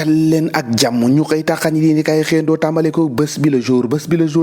dal leen ak jàmm ñu koy taxañ yi kay xëyandoo tàmbale ko bés bi le jour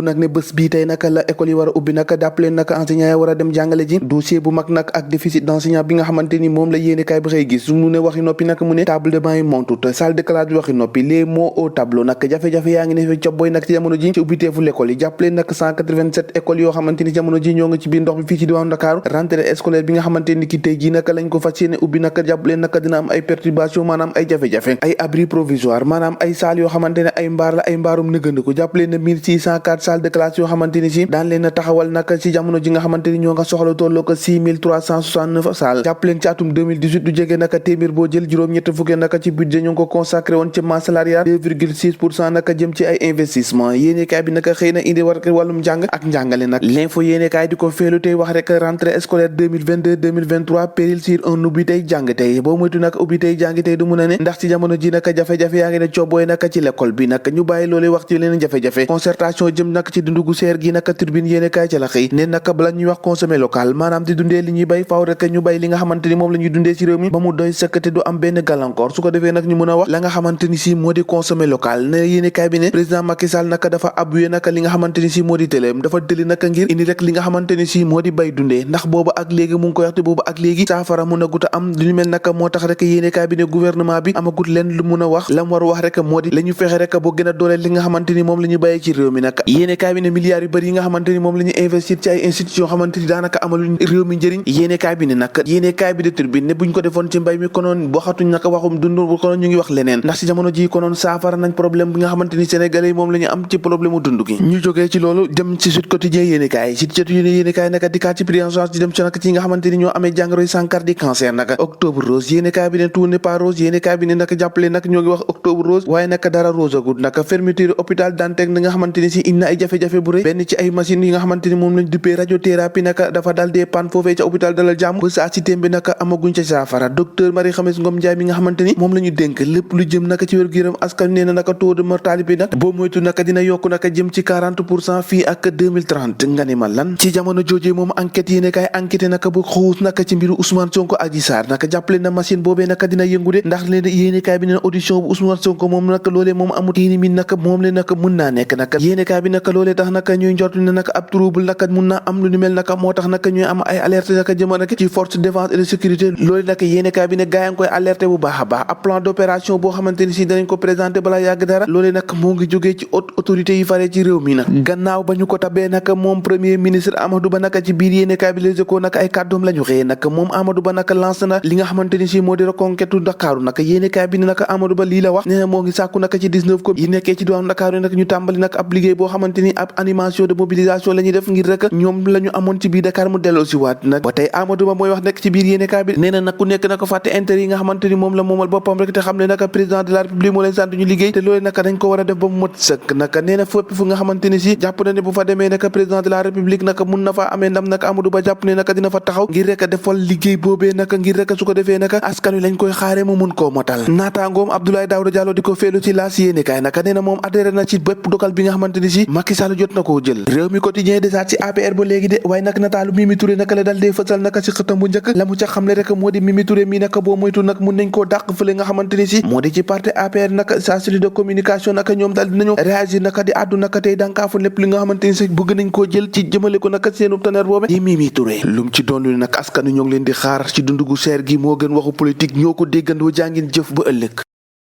nag ne bés bii tey nag la école yi war a ubbi nag dàpp leen nag enseignant yi war a dem jàngale ji dossier bu mag nag ak déficit d'enseignant bi nga xamante ni moom la yéene kay ba xëy gis mu ne waxi noppi nag mu ne table de banc yi montut salle de classe bi waxi noppi les mots au tableau nag jafe-jafe yaa ngi ne fi cobboy nag ci jamono ji ci ubbiteefu l'école yi jàpp leen nag 187 écoles yoo xamante ni jamono ji ñoo nga ci biir ndox mi fii ci diwaanu Dakar rentrée scolaire bi nga xamante ni ki tey ji nag lañ ko fas yéene ubbi nag jàpp leen nag dina am ay perturbation maanaam ay jafe-jafe ay abri provisoire maanaam ay salle yoo xamante ne ay mbaar la ay mbaarum nëgëndiku jàpp leen ne 1604 salles de classe yoo xamante ni si daan leen a taxawal nag ci jamono ji nga xamante ni ñoo nga soxla tolloo ko 6369 salles jàpp leen ci atum 2018 du jege naka téeméer boo jël juróom-ñett fukki naka ci budget ñu ngi ko consacré woon ci masse salariale 2,6% naka jëm ci ay investissement yéenekaay bi naka xëy na indi war wàllum njàng ak njàngale nag l'info yéenekaay di ko feelu tey wax rek rentrée scolaire 2022-2023 péril sur un ubbi tey jàng tey boo moytu nag ubbi tey jàng tey du mun a ne ndax ci jamono ji naka jafe-jafe yaa ngi ne coobooy naka ci l'école bi nag ñu bàyyi loolu wax ci leneen jafe-jafe concertation jëm nag ci dundu gu seer gi naka turbine yéenekaay ca la xëy ne naka bala ñuy wax consommer local maanaam di dundee li ñuy bay faaw rek ñu bay li nga xamante ni moom la ñuy dundee ci réew mi ba mu doy sëkk te du am benn gàllankoor su ko defee nag ñu mën a wax la nga xamante ni si moo di consommer local ne yéenekaay bi ne président Macky Sall naka dafa appuyé naka li nga xamante ni si moo di tëleem dafa tëli naka ngir indi rek li nga xamante ni si moo di bay dundee ndax boobu ak léegi mu ngi koy wax te boobu ak léegi saafara mun a gut a am lu ñu mel naka moo tax rek yéenekaay bi ne gouvernement bi amagut leen lu mun a wax la mu war a wax rek moo di la ñu fexe rek boo gën a dooleel li nga xamante ni moom la ñu bàyyee ci réew mi nag yéenekaay bi ne milliards yu bëri yi nga xamante ni moom la ñu investir ci ay institution xamante ni daanaka amaluñ réew mi njëriñ yéenekaay bi ne nag yéenekaay bi de Tribune ne buñ ko defoon ci mbay mi konoon waxatuñ naka waxum dund bu konoon ñu ngi wax leneen ndax ci jamono ji konoon saafara nañ problème bi nga xamante ni sénégalais yi moom la ñu am ci problème mu dund gi ñu jógee ci loolu dem ci Sud Quotidien yéenekaay yéenekaay naka dikkaat ci prise en charge di dem ci naka ci nga xamante ni ñoo amee jàngoroy Sankar di cancer naka octobre rose yéenekaay bi ne tout n'est pas rose yéenekaay bi ne naka jàppale nag ñoo ngi wax octobre rose waaye naka dara rose agut naka fermeture hôpital Dantec na nga xamante ni si indi na ay jafe-jafe bu rëy benn ci ay machines yi nga xamante ni moom lañ duppee radiothérapie naka dafa dal dee panne foofee ca hôpital Dalal Jàmm ba saa si témbi naka amaguñ ca saafara docteur Marie Khemesse Ngom Ndiaye mi nga xamante ni moom la ñu dénk lépp lu jëm naka ci wér-gu-yaram askan nee na naka taux de mortalité bi nag boo moytu naka dina yokk naka jëm ci 40% fii ak 2030 nga ni ma lan ci jamono joojee moom enquête yéene kaay enquête naka bu xuus naka ci mbiru Ousmane Sonko Adji Sarr naka jàppale na machine boobee naka dina yëngu de ndax leen yéene kaay bi ne audition bu Ousmane Sonko moom naka loolee moom amut yéeni mi naka moom le naka mun naa nekk naka yéene kaay bi naka loolee tax naka ñuy njortu ne naka ab trouble naka mun naa am lu ni mel naka moo tax naka ñuy am ay alerte naka jëma naka ci force de défense et de sécurité loolu naka yéene kaay bi ne gaa yi ngi koy alerté bu baax a baax ab plan d'opération boo xamante ni si danañ ko présenté balaa yàgg dara loolee nag moo ngi jógee ci haute autorité yi faree ci réew mi nag gannaaw ba ñu ko tabee naka moom premier ministre Amadou Ba naka ci biir yéene kaay bi Les Échos naka ay kàddoom la ñu xëyee naka moom Amadou Ba naka lancé na li nga xamante ni si moo di reconquête Ndakaaru naka yéene kaay bi ne naka Amadou Ba lii la wax nee na moo ngi sàkku naka ci 19 communes yi nekkee ci diwaanu Ndakaaru yi nag ñu tàmbali nag ab liggéey boo xamante ni ab animation de mobilisation la ñuy def ngir rek ñoom la ñu amoon ci biir Dakar mu delloo si waat nag ba tey Amadou Ba mooy wax nekk ci biir yéene kaay bi nee na nag ku nekk naka fàtte intérêt yi nga xamante ni moom la moomal boppam rek te xam ne naka président de la république moo leen sant ñu liggéey te loolu naka dañ ko war a def ba mu mot sëkk naka nee na fépp fu nga xamante ni si jàpp na ne bu fa demee naka président de la république naka mun na faa amee ndam naka Amadou Ba jàpp ne naka dina fa taxaw ngir rek defal liggéey boobee naka ngir rek su ko defee naka askan wi lañ koy xaare mu mun koo motal naataangoom Abdoulaye Daouda Diallo di ko feelu ci laas yéene kaay naka nee na moom adhéré na ci bépp dogal bi nga xamante ni si Macky Sall jot na koo jël réew mi quotidien desaat ci APR ba léegi de waaye nag nataalu Mimi Touré naka la dal dee fësal naka ci xëtam bu njëkk la mu ca xamle rek moo di Mimi Touré mi naka boo moytu nag mun nañ koo dàq fële nga xamante ni si moo di ci parti APR naka sa cellule de communication naka ñoom daal dinañu réagir naka di àddu naka tey dànkaafu lépp li nga xamante ni si bëgg nañ koo jël ci jëmale ko naka seenu taneer boobe di Mimi Touré lum ci doon lu nag askan wi ñoo ngi leen di xaar ci dundu gu seer gi moo gën waxu politique ñoo ko déggandoo jàngin jëf ba ëllëg